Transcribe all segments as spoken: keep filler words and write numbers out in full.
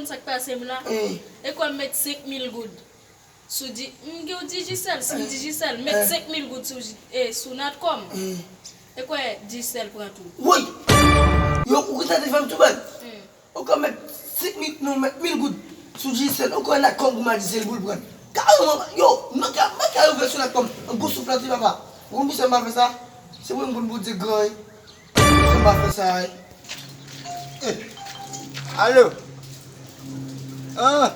Sa k pase m la? E kwè m met senk mil goud sou Di, m gen yon Digicel, sim Digicel, met senk mil goud sou, e, sou Natcom. E kwè Digicel pran tou. Woy! Yo, ou konn sa te fè m tou baz? Ou ka met senk mil, non, met mil goud sou Digicel. Ou ka Natcom pou m a di se li pou l pran. Kareman, yo, mwen ka, mwen ka ouvè sou Natcom. An gwo souf la, ti papa. Ou konn poukisa m pa fè sa? Se mwen m konn Bondye gran, wi. Poukisa m pa fè sa, wi? Eh, alo? Ah,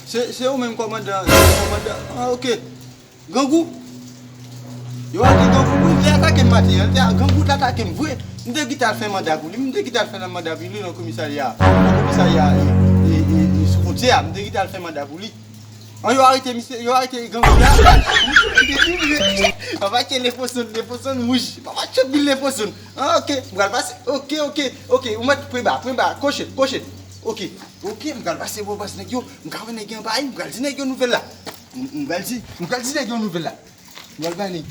se, se ou menm kòmandan, kòmandan. Ah, ok. Grangou? Yo atake Grangou, wi, li atake m maten an. Li te, Grangou t atake m vre. M te kite al fè manda pou li. M te kite al fè manda pou li nan komisarya. Nan komisarya, e, e, e, e, sou fwontyè a. M te kite al fè manda pou li. An, yo arete misye, yo arete Grangou la. Papa ke Lefoson, Lefoson wouj. Papa ke bil Lefoson. Ah, ok, m pral pase. Ok, ok, ok. Ou mèt pran ba, pran ba. Koche, koche. Ok, ok, m pral pase bò bas nèg yo. M ka wè nèg yo anba, m pral di nèg yo nouvèl la. M, m pral di, m pral di nèg yo nouvèl la. M pral bay nèg.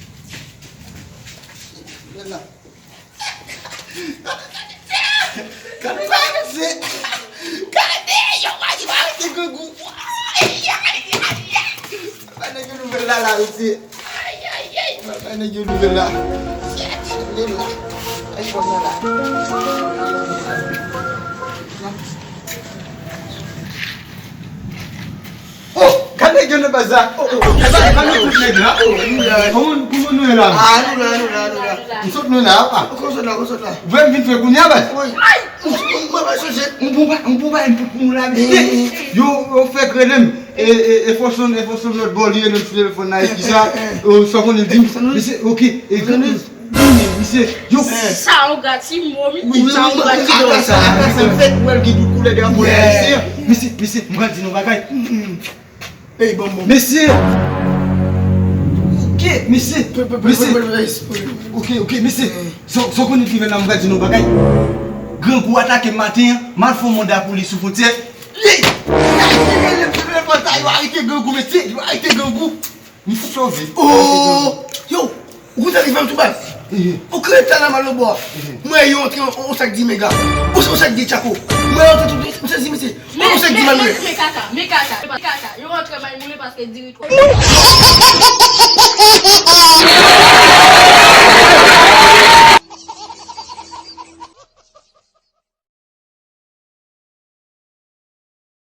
Nouvèl la. Gade sa, mesye. Gade, yo pa di pa arete Grangou. Ay, ay, ay, ay. Bay nèg yo nouvèl la, la, mesye. Ay, ay, ay. Bay nèg yo nouvèl la. Shit, shit, la. Ay, fò nan la. Oh, gade nèg yo nan baz la. Oh, oh, oh. E pa, e pa nou tout nèg la. Oh, nou la. Kòman, kòman nou ye la? Ah, nou la, nou la, nou la. M sot nou la, apa. Ou sot la, ou sot la. Vre m vin fè kounye a, baz. Wi. Ou, ou, mwen pa sonje. M pou ba, m pou ba, m pou, pou la, mesye. Yo, yo fèk rele m. E, e, e Foson, e Foson lòt bò, li rele m sou telefòn la, e kisa? Ou sa konnen l di m? Mesye, ok, e Grangou. Wi, misye, yo. Sa yon gati momi, wi, sa yon gati don. Sa, sa, sa, fèk wè l gen tout koulè drapo la, mesye. Mesye, mesye, m pral di nou bagay. Ey, bon, bon. Mesye. Ok, mesye. Mesye. Ok, ok, mesye. Sa, sa konnen ki vin la, m pral di nou bagay. Grangou atake m maten an, m al fè yon manda pou li sou fwontyè. Li, li arete Grangou, mesye, li arete Grangou. M sove. Oh! Yo, ou konn sa ki fè m tou baz? Ou kreye tèl la mal nan bò a. Mwen yo antre on, on sak di mega. On, on sak di tchako. Mwen yo antre tout, m sezi, mesye. On sak di malmoulen. Men kaka, men kaka, men kaka. Yo antre malmoulen paske diri twò.